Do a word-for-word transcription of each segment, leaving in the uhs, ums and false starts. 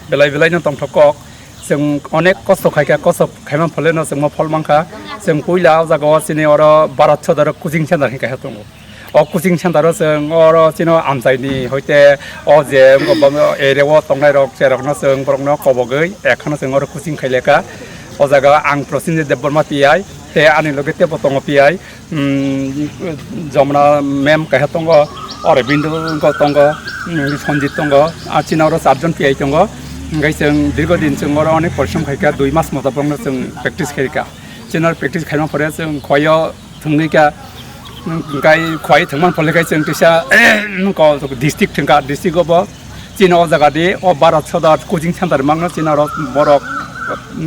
Belai belai no tongthok kok. Chwng onek kosto khaikha, kosto khaimani pholeno chwngno phol mankha. Chwng puila o jagao chini oro Bharat Sodar coaching center hinwi kaisa tongo. O coaching center o chwng oro chini amchaini hoite o je area o tongnairok cherokno chwng borokno kobogwi ekhano chwng oro coaching khailekha. O jaga ang Prosenjit Debbarma P I tei ani loge teibo tongo P I. Jomna ma'am kaisa tongo, Aurobindo tongo, Sanjit tongo, ah, chini oro charjon P I tongo. Hingke chwng dirgo din chwng oro onek porishrom khaikha, dui mas moto borokno chwng practice khaikha. Chini oro practice khaima pore chwng khoyo thwngwi kha, hingke khoi thwngmani pore khe chwng kisa district thwngkha, district o bo chini o jaga di o Bharat Sodar coaching center mangno chini oro borok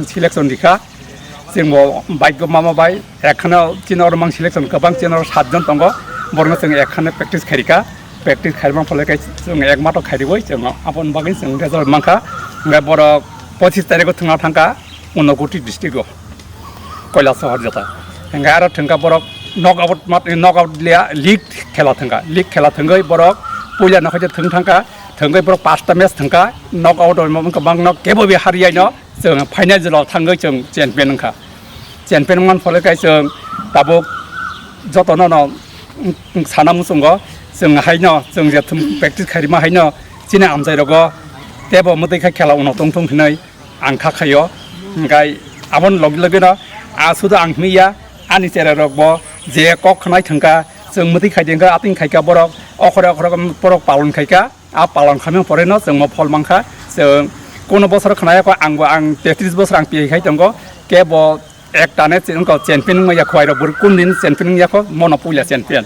selection rikha. Chwng bo bike o mama bai ekhano chini oro mang selection kwbang chini oro satjon tongo, borokno chwng ekhano practice khairikha, practice khairima pholai khe chwng ekmato khairiwi chwng aboni bagwi chwng result mankha. Hingke borok pochis tarikh o thwngna thangkha Unakoti district o Kailasahar jata. Hingke aro thwngkha borok knock out mat-, knock out liya, league khela thwngkha, league khela thwngwi borok puila no khe thwng thangkha, thwngwi borok pasta match thwngkha, knock out o kwbangno kebo bi hariyaino. Chwng final jora thangwi chwng champion wngkha. Champion wngmani pore khe chwng tabuk jotono no sana muchungo chwng haino chwng je thum practice khairima haino chini amchai rogo tebo mwtwi khe khela uno tongthung hinwi ang kha khaio. Hingkhai aboni logi logi no a sudu ang himya ani chera rok bo je kok khnai thangkha chwng mwtwi khai dengkha ating khaikha borok okhore okhore borok palon khaikha. A palang khamya pore no chwng mo phol mankha. Chwng kuno bosor khnaya kho, ang bo ang tetris bosor ang P I khai tongo. Ke bo ek tane chwng ko champion wngya kho, airo bwrwi kun din champion wngya kho, mono puila champion.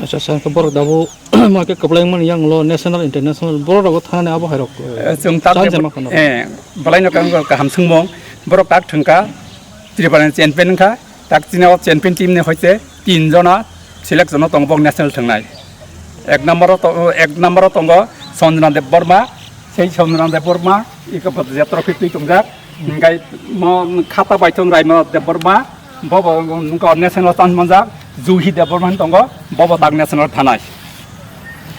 Acha, sa khe borok dabo ma khe kwplai mani yang lo national international borok rogo thanani abo hai rok. Eh, chwng tak chan de-, chama khano. Eh, belai no kang kaham sungmung. Borok tak thwngkha Tripura ni champion wngkha. Tak chini o champion team ni hoite tin jona selection o tongo bok national thangnai. Ek number o to-, ek number o tongo Sanjana Debbarma, sei Sanjana Debbarma iko bo je trophy twi tongjak. Hingkai mo khata bai tong Raima Debbarma, bo bo nungka national chance manjak. Juhi Debbarma hin tongo, bo bo tak national thanai.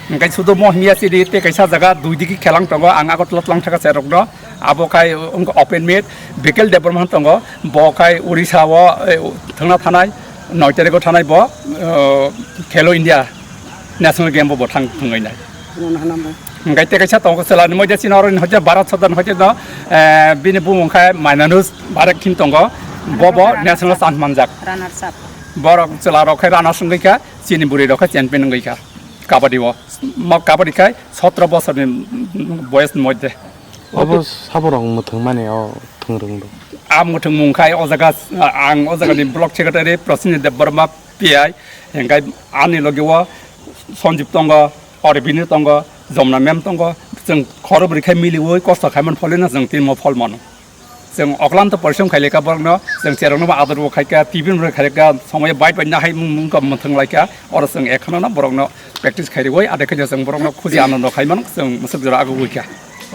Hingkai sudo mo himya sidi te kaisa jaga dui digi khelang tongo, ang Agartala tlang thaka cherokno. Abo khai wngkha open meet, Bikel Debbarma tongo, bo khai Odisha o, eh, thangna thanai, noi tarikh o thanai bo, eh, Khelo India National Game bo, bo thang thangwi nai. Hingkai tei kaisa tongo chwla ni moide chini oro ni hoite Bharat Sodar ni hoite no, eh, bini bumung khai Mainanus Barak khin tongo, bo bo national chance manjak. Runners up. Borok chwla rok khai runners wngwi kha, chini bwrwi rok khai champion wngwi kha kabaddi o. Mo kabaddi khai sotro bosor ni boyes ni moide. Obo saborok mwthwng mani o thwngrwng rok. A mwthwng mung khai o jaga, ang o jaga ni block secretary Prasini Debbarma P I, hingkai ani logi o Sanjib tongo, Aurobindo tongo, Jomna ma'am tongo, chwng khoro bwrwi khai miliwi kosto khai man pholino chwng tini mo phol mano. Chwng oklanto porishrom khai lekha borokno, chwng cherokno bo ador bo khai kha, T V no khai kha, somoyo bai bai nahai mung mung mwthwng lai kha, oro chwng ekhono no borokno practice khai rwi, ade khe chwng borokno khuji anondo khai mano, chwng mwswk jora agugwi kha.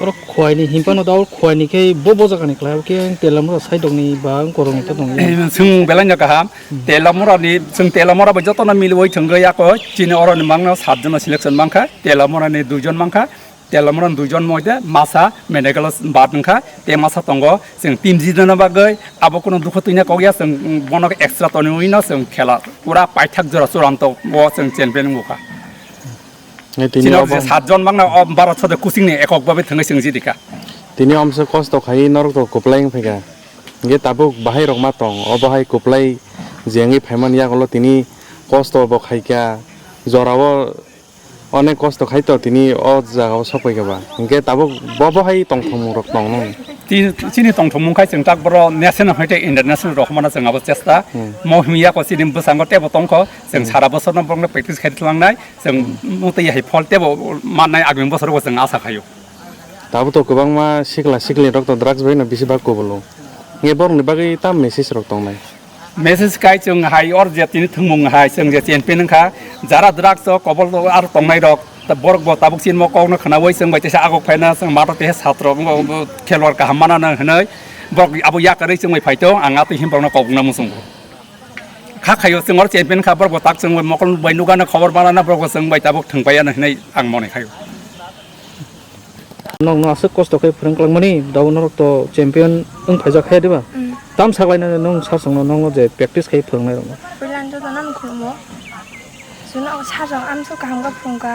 Oro khwai ni himphano da, oro khwai ni khe bo, bo jaga ni khlai, abo khe Telamura side rok ni ba ang korok ni ta tongo. Eh, chwng belai no kaham. Hmm. Telamura ni, chwng Telamura bai joto no milwi thwngwi ako chini oro ni mangno sat jon no selection mankha, Telamura ni dui jon mankha, Telamura ni dui jon moide masa medical bad wngkha, te masa tongo chwng team jidana bagwi abo kuno dukho twina kok ya, chwng bono extra tonwi no chwng khela pura paithak jora churanto o chwng champion wngkha. Nai tini chini o obo je sat jon mangna o Bharat Sodar coaching ni ekok babe thangwi chwng jidi kha. Tini omse kosto khai norok to kwplai wng phaikha. Hingke tabuk bahai rok ma tong, o bahai kwplai je wngwi phaimani yagulo tini kosto bo khaikha, jorao onek kosto khai to tini o jagao sokphaikha ba. Hingke tabuk bo bahai tongthokmung rok tong nung. Ti-, chini tongthokmung khai chwng tak boro national hoite international rok mana chwng abo chesta. Hmm. Mo himya ko chini bwskango tebo tongkho, chwng sara bosor no borokno practice khai tlangnai. Chwng mutwi hai phol tebo mannai agami bosorogo chwng asa khaio. Tabuk to kwbangma sikla sikli rok to drugs bai no bisi bak kubulu. Nge borok ni bagwi tam message rok tongnai? Message kai chwng hai or je tini thwngmung hai chwng je champion wngkha. Jara drugs o kobol o aro tongnai rok ta borok bo tabuk chinmo kok no khwnaui chwng bai teisa agok phaina chwng mato teisa satro bo, bo khelwar kaham mana nang hinui borok abo yakarwi chwng bai phaito ang atwi him borok no kobokna muchungo. Kha khaio chwng oro champion kha, borok bo tak chwng bai mokol bai nugana khobor manana, borok bo chwng bai tabuk thwng pai ano hinui ang mone khaio. Nokno aswk kosto khe phwrwng kwlangmani, dabo norok to champion wng phaijak khe diba? Mm. Tam saklainani nwng sir songno nokno je practice khai phwrwngnai rokno? Puila ang jotono no khulumo. Chwngno sir rok amswk kaham khe phwrwngkha.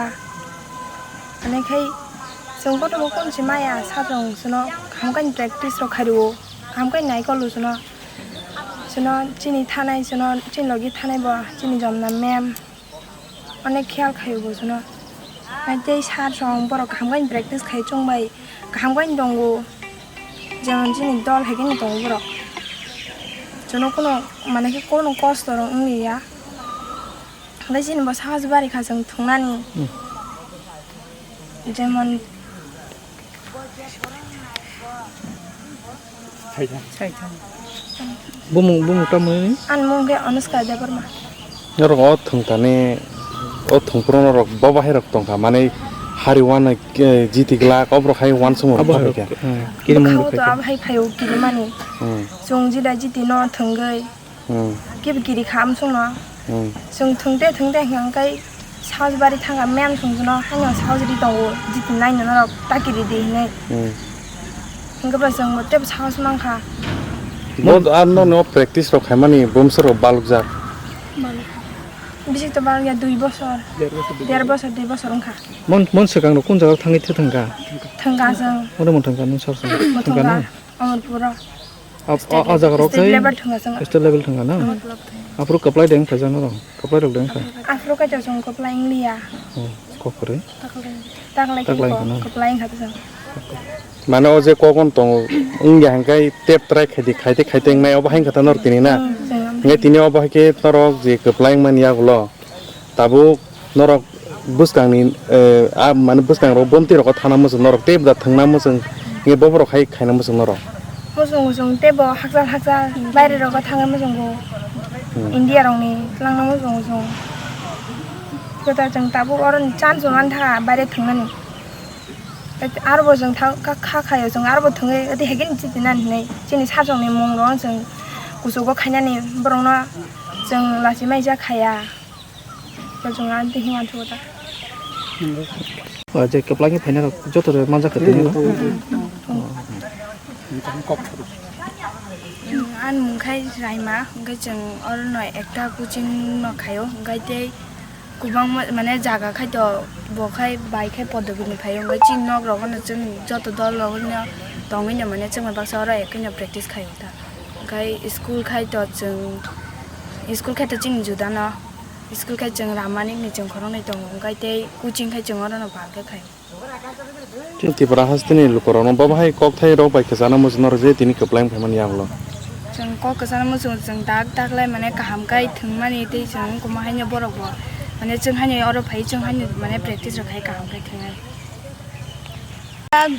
Ani khai chwng kotorbo kunchi maya sir rok chwngno kaham khe practice rok khario. Kaham khe naikolo chwngno. Chwngno chini thanai chwngno chini logi thanai bo chini jomna ma'am. Onek kheyal khaio bo chwngno. Hai tei sir rok borok kaham khe practice khai chwng bai kaham khe tongo. Jemon chini dol hai khe tongo borok. Chwngno kuno mane khe kuno kosto rok wng ya. Hwnkhe chini bo sahos bari kha chwng thwngnani. Hmm. Jemon Saithang. Bumung, bumung tamo ni? Ani mung khe Anushka Debbarma. Norok o thwngtani, o thwngphuru norok bo bahai rok tongkha, mane hari uanai, eh, jiti glak, oborok hai uansukmung Abo rok hai rok, khe. Hmm, kiri mung Bwkhao bwkhai to khe. Abo hai phaio kirimani. Hmm. Chwng jida jiti no thwngwi. Hmm. Kibi kiri kham sung no. Hmm. Chwng thwngte thwngte hwnkha hwnkhe sahos bari thangkha mem sung no haino sahos ri tongo jiti nai no norok ta kiri di hinwi. Hmm. Hwnkhe bo chwng bo tebo sahos mankha. Bo ar no no practice rok khaimani bumswk rok balokjak. Balokha. Bisik to balokya dui bosor. Der bosor, dui bosor wngkha. Mon, mon swkang rok kun jaga thangwi thwthwngkha? Thwngkha chwng. Mono mon thwngkha nung sar sar. Thwngkha na? Amarpura. Ap-, a, a jaga rok state level thwngkha chwng. State level thwngkha na? Amarpura thwngkha. Aphuru kwplai deng khaijak norok? Kwplai rok deng kha? Aphuru kaitor chwng kwplai wngliya. Oh, kok kwrwi? Taklai. Taklai Taklai khe wngkha na? Kwplai wngkha chwng. Mane o je kokon tongo, wngya hwnkhe tep try khaidi, khaite khaite wngnai, obo hai wngkha ta norok tini na? Hmm, chwng. Hwnkhe tini obo hai khe norok je kwplai wngmani yagulo, tabuk norok bwskangni, eh, a, mane bwskangrok bomti rogo thana muchung norok tei bwda thwngna muchung hwnkhe boborok hai khaina muchung norok. Muchung muchung tei bo hakchal hakchal baire rogo thangwi muchungo. Hmm. India rokni twlangna muchung muchung. Kwtal chwng tabuk oroni chance bo mantha baire thwngnani. Aro bo chwng tha-, kha, kha khaio chwng aro bo thwngwi tei hekhe ni chitinani hinwi chini sajokni mung rok chwng kuchugo khainani borokno chwng lachimaijak khaya. Bo chwng ani tei himanthogo ta. O je kwplai khe phainai rok joto rok manjak kha tini no? Ani mung khai Raima, hwnkhe chwng orono ekta coaching no khaio, hwnkhe tei kwbangma mane jaga khai to bo khai bai khai Padopini phaio, hwnkhe chini nok rogo no chwng joto dol rogo no tongwi no mane chwng bai baksa oro ekhe no practice khaio ta. Hwnkhe school khai to chwng, school khai to chini juda no. School khe chwng Ramani ni chwng khoroknwi tongo, hwnkhe tei coaching khe chwng orono bal khe khai. Chwng Tripura hasteni lukurokno bo bahai kokthai rok bai kwchana muchungno rwjagwi tini kwplai wng phaimani yagulo. Chwng kok kwchana muchungo chwng dak dak lai mane kaham khai thwngmani tei chwng wngkuma haino borok bo mane chwng haino oro phai chwng haino mane practice rok khai kaham khai thwngnai.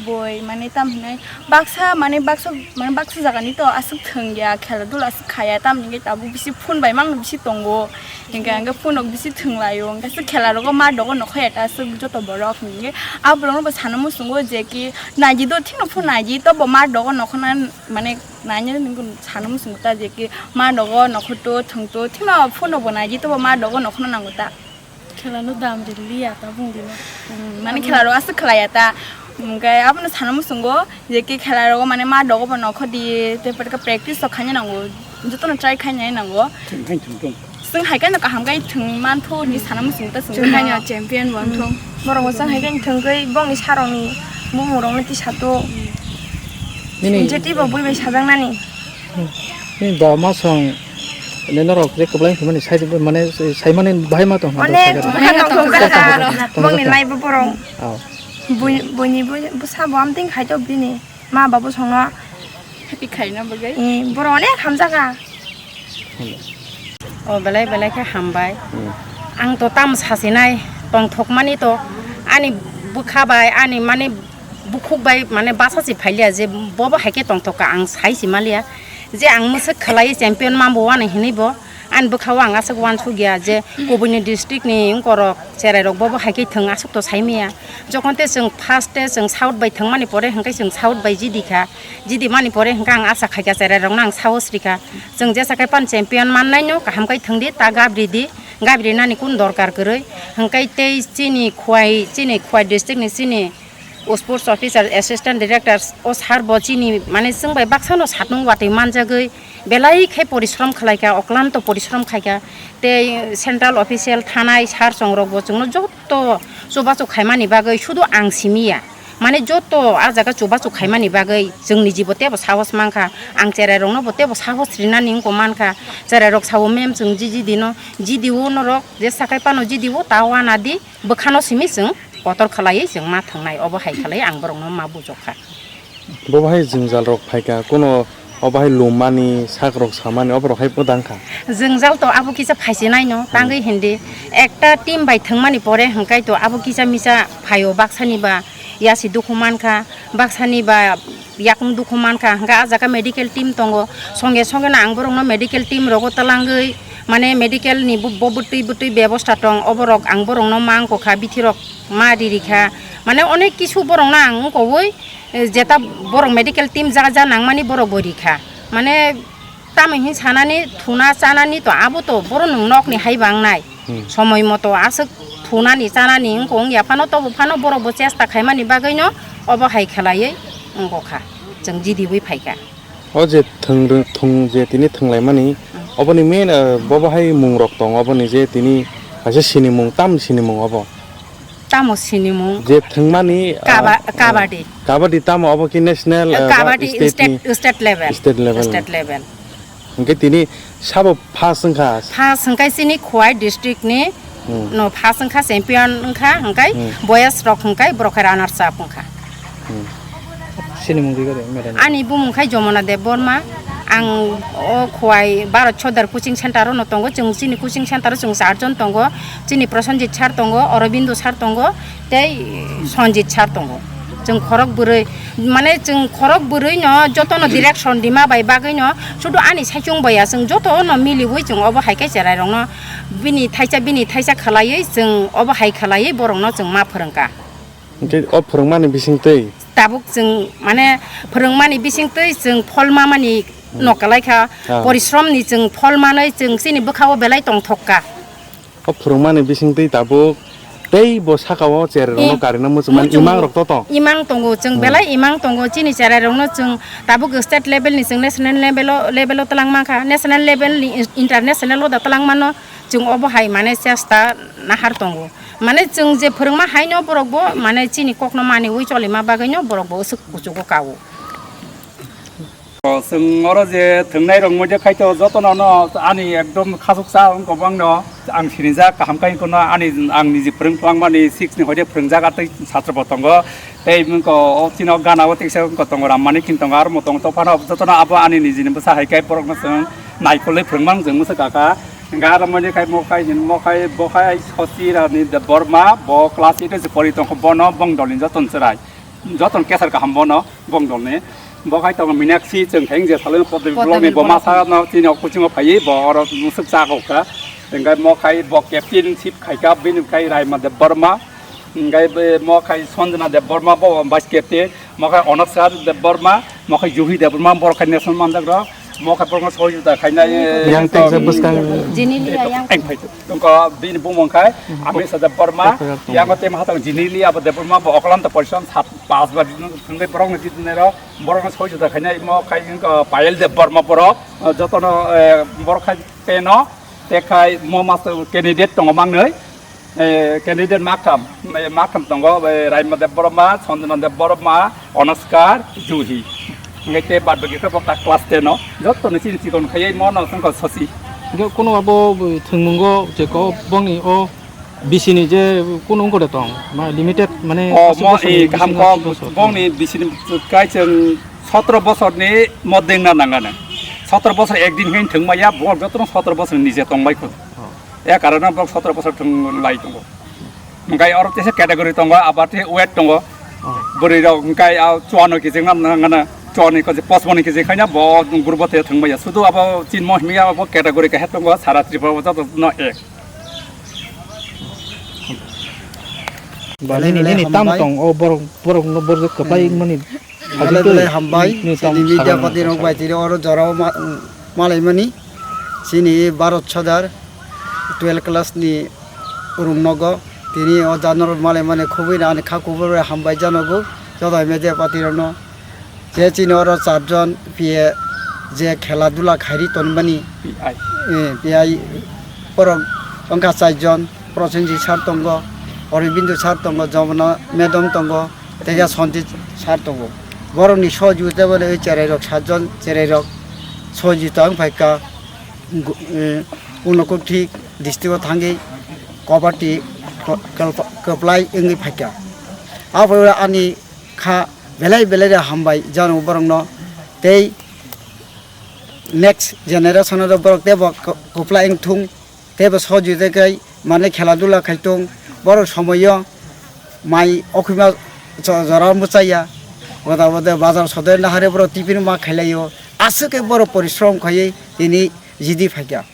Boi mane tam hinai baksa mane baksa mane baksa jaga ni to aswk thwng ya khela dula aswk khaya tam hinai tabuk bisi phone bai mang bisi tongo hinga hinga phone rok bisi thwng lai o hinga se khela rogo ma dogo nokho ya ta aswk joto borok hinga a borok no bo sana muchungo je ki naidi do thik no phone naidi to bo ma dogo nokho na mane naina nungkhe sana muchungo ta je ki ma dogo nokho to thwng to thik no phone rok bo naidi to bo ma dogo nokho no nango ta. Khela no dam riliya ta bung dino. Hmm, mane khela rok aswk khlaiya ta. Hwnkhe abono sana muchungo je ki khela rogo mane ma dogo bo nokho di tei pore khe practice rok khaina nango. Jotono try khaina nango. Chwng hai thwng thung. Chwng hai khe no kaham khe thwng mantho ni sana muchungo ta chwng. Chwng hai no champion bo wng thung. Borok bo chwng hai khe thwng khe bongni sarokni bumung rokno tisa to. Nini je twi bo bui bai sajaknani. Nini baba ma song ne norok je kwplai wngkhe mani sai mane saimani bahai ma tong kha. Onek bwkha tong kha. Bongni nai bo borok. Oh. Bui-, buini bui-, bwsa bo amtwing khai to bini ma baba songno. Happy khaina bagwi. Eh, borok onek hamjakha. O belai belai khe hambai. Hmm. Ang to tam sasinai tongthokmani to ani bwkha bai ani mani bukhuk bai mane basa si phailiya je bobo hai khe tongthok kha ang sai si maliya je ang mwswk khlai champion mambo ani hinwi bo ani bwkha o ang aswk uansuk ya je kubuni district ni wngkorok cherai rok bobo hai khe thwng aswk to sai maya jokhon te chwng first te chwng south bai thwngmani pore hwnkhe chwng south bai jidi kha jidi mani pore hwnkhe ang asa khai kha cherai rok no ang sahos ri kha chwng jesa khe pan champion mannai no kaham khai thwng di ta gabri di gabri nani kun dorkar kwrwi hwnkhe tei chini Khowai chini Khowai district ni chini Sports officer, assistant director o sir bo chini mane chwng bai baksa no satnung watwi manjagwi belai khe porishrom khlai kha, oklanto porishrom khai kha. Tei central official thanai sir chwng rok bo chwngno joto chubachu khaimani bagwi sudu ang simi ya. Mane joto a jaga chubachu khaimani bagwi chwng niji bo tebo sahos man kha, ang cherai rokno bo tebo sahos rinani wngko man kha. Cherai rok sao, "Ma'am, chwng jiji dino, jidi o norok je sakai pano jidi o ta wana di." Bwkhano simi chwng kotor khlaiwi chwng ma thwngnai, obo hai khlaiwi ang borokno ma bujokha. Bo bahai jwngjal rok phaikha, kuno obo hai lummani, sak rok samani, obo rok hai pwdang kha. Jwngjal to abo kisa phaichinai no, hmm, tangwi hindi. Ekta team bai thwngmani pore hwnkhe to abo kisa misa phaio, baksani ba yasi dukhu mankha, baksani ba yakung dukhu mankha, hwnkhe ah jaga medical team tongo, songe songe no ang borokno medical team rogo twlangwi, mane medical ni bo, bo bwtwi bwtwi bebosta tong, oborok ang borokno ma wngkha, bithi rok ma riri kha, mane onek kisu borokno ang wngkowoi, eh, jeta borok medical team ja ja nangmani borok bo rikha, mane tamo hin sanani thuna chanani to abo to borok nwng nokni hai bangnai. Hmm. Somoi moto aswk thunani chanani wngkha wngya phano, tobo phano borok bo chesta khaimani bagwino obo hai khlaiwi wngkha, chwng jidiwi phaikha. O je thwng, thwng je tini thwnglaimani, hmm, oboni main, eh, bobo hai mung rok tong, oboni je tini kaisa sinimung, tam sinimung obo. Tamo sinimung? Je thwngmani, ah, Kaba-, ah, kabaddi. Kabaddi tamo obo ki national, ah, ba Kabaddi state state, ni? State level. State level. State level. Hwnkhe tini sabo first wngkha? First hwnkhe chini Khowai district ni, hmm, no first wngkha, champion wngkha, hwnkhe, hmm, boys rok hwnkhe borok khe runners up wngkha. Hmm. Sinimung ri gari, madam. Ani bumung khai Jomona Debbarma. Ang o Khowai Bharat Sodar coaching center o no tongo. Chwng chini coaching center o chwng charjon tongo. Chini Prosenjit sir tongo, Aurobindo sir tongo, tei Sanjit sir tongo. Chwng khorok bwrwi, mane chwng khorok bwrwi no joto no direction rima bai bagwi no sudu ani saichung bai ya, chwng joto no miliwi chwng obo hai khe cherai rok no bini thaisa, bini thaisa khlaiwi chwng obo hai khlaiwi borok no chwng ma phwrwngkha. Hwnkhe o phwrwngmani bisingtwi? Tabuk chwng, mane, phwrwngmani bisingtwi chwng pholma mani, hmm, no kwlai kha. Ah. Porishromni chwng pholmanwi chwng chini bwkha-o belai tongthok kha. O phwrwngmani bisingtwi tabuk tei bo saka-o cherai rokno, eh, karina muchungmani muchung-, imang rok to tong? Imang tongo, chwng, hmm, belai imang tongo. Chini cherai rokno chwng tabuk state level ni chwng national level-o, level-o twlang mankha. National level ni in-, international-o da twlang mano. Chwng obo hai mane chesta nahar tongo. Mane chwng je phwrwngma haino borok bo mane chini kokno maniwi cholima bagwino borok bo aswk kuchugo kao. O, chwng oro je thwngnai rok moide khaito jotono no ani ekdom khasuksa wng kobangno ang sinijak kaham khai kono ani ang niji phwrwng twlangmani six ni hoide phwrwngjak atwi satro bo tongo. Tei wngkha o chini o gana o teisa wngkha tongo Rammani Khintongo, aro motom tongphano jotono abo ani nijini bwsa hai khe borokno chwng naikolwi phwrwngmang chwng mwswk kha kha. Hwnkhe aro mani khai mo khai hin mo khai bo khai Sosirani Debbarma, bo class eight o se pori tongkha, bono bongdolni joton chwrai, joton kesar kaham bono bongdolni. Bo khai tongo Minakshi, chwng khai wngya salai Poddebi Poddebi block ni bo block masa ni. No chini o coaching o phaiwi bo oro mwswk chakha kha. Hwnkhe mo khai bo captain ship khai kha, bini khai Raima Debbarma. Hwnkhe be mo khai Sanjana Debbarma bo vice captain, mo khai Onoskar Debbarma, mo khai Juhi Debbarma, borok khai national manjak rok, mo khai borokno sohojogita khainai, yang eh, teisa bwskang. Jini liya yang. Eng phai tongkha bini bumung khai, mhm, Amisa Debbarma, yang teima hatang Jini liya bo Debbarma bo Oklanta Porishon sat pas ba thangwi borokno jitinai rok, borokno sohojogita khainai mo khai wngkha Payel Debbarma borok, eh, jotono, eh, borok khai peno, tei khai mo master candidate tongo mangnwi. Eh, candidate maktham, eh, maktham tongo, eh, Raima Debbarma, Sanjana Debbarma, Onoskar, Juhi. Hingke te bad bagi khe bokta class ten o, joto ni chini chikon khaiye mo no songkha sosi. Hingke kuno abo thwngmungo je ko bongni o bisi ni je kuno wngkha de tong, ma limited mane o aswk mo bosor ni, eh, kaham bisi ni ko aswk bosor. Bongni bisi ni kai chwng sotro bosor ni mo dengna nangana. Sotro bosor ek din hin thwngmaya, bo joto no sotro bosor ni je tongbai kho. Oh. E karana borok sotro bosor thwng lai tongo. Hingkai oro teisa category tongo, abar teisa weight tongo. Oh. Bwrwi rok hingkai a chuano kg nang nang nang, chuani kg, pochpon kg khaina bo group o te thwngmaya. Sudu abo chinmo himya abo category kahe tongo, sara Tripura o joto no ek. Ba nini, nini tam tong o borok, borok no borok kwplai mani. Belai belai hambai, chini media pati rok bai tini oro jorao ma-, malaimani. Chini Bharat Sodar twelve class ni rung nogo Tini o janor male mane khubui na ani kha kubur hambai janogo joto media party rokno. Je chini oro charjon piye je khela dula khairi tonmani, P I. Eh, P I borok wngkha charjon, Prosenjit sir tongo, Aurobindo sir tongo, Jomona madam tongo, tei Sanjit sir tongo. Borokni sohojogita bai cherai rok satjon, cherai rok sohojogita wng phaikha. Gu-, eh, Unakoti district o thangwi Gauhati ko-, kwplai wngwi phaikha. Abo ani kha belai belai de hambai jano borokno tei next generation o borok teibo ko-, kwplai wngthung teibo sojite kai mane khela dula khaitung borok somoyo mai okhima jo-, jora muchaya goda goda bazar sode nahare borok tiffin ma khailaio aswk khe borok porishrom khaiwi tini jidi phaikha.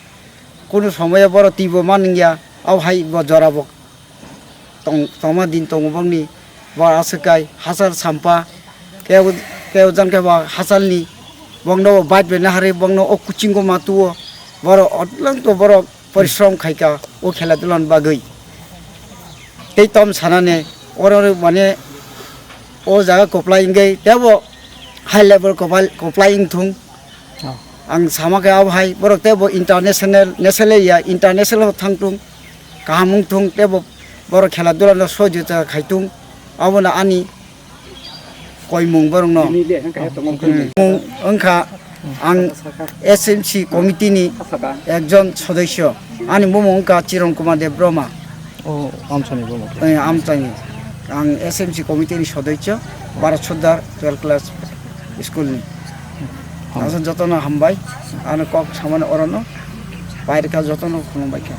Kunu somoyo borok twibo manwngya, abo hai bo jorabo tong-, tongma din tongo bokni. Bo aswk kai hachal sampa, kebo, kebo jang khe bo hachalni, bokno bo bike bai naharwi bokno o kuchingo ma tuo. Borok odlong to borok porishrom khaika o khela dula ni bagwi. Tei tom sanani oro mane o jaga kwplai wngwi tebo high level kwplai, kwplai wngthung. Oh. Ang sama khe abo hai borok tebo international, national ya international thangtung kaham wngthung tebo borok khela dula no sojita khaitung abono ani koimung borokno. Bini le wngkha ya tongmung Hmm. Mung wngkha ang S M C committee ni Asaka. Ekjon sodosyo. Ani bumung wngkha Chiron Kumar Deb Brahma. O, amchani bumung. Eh, amchani. Ang S M C committee ni sodosyo, Bharat Sardar twelve class school ni. Hambai. Aswk jotono hambai. Ano kok samani orono. Pairika jotono khulumbai kha.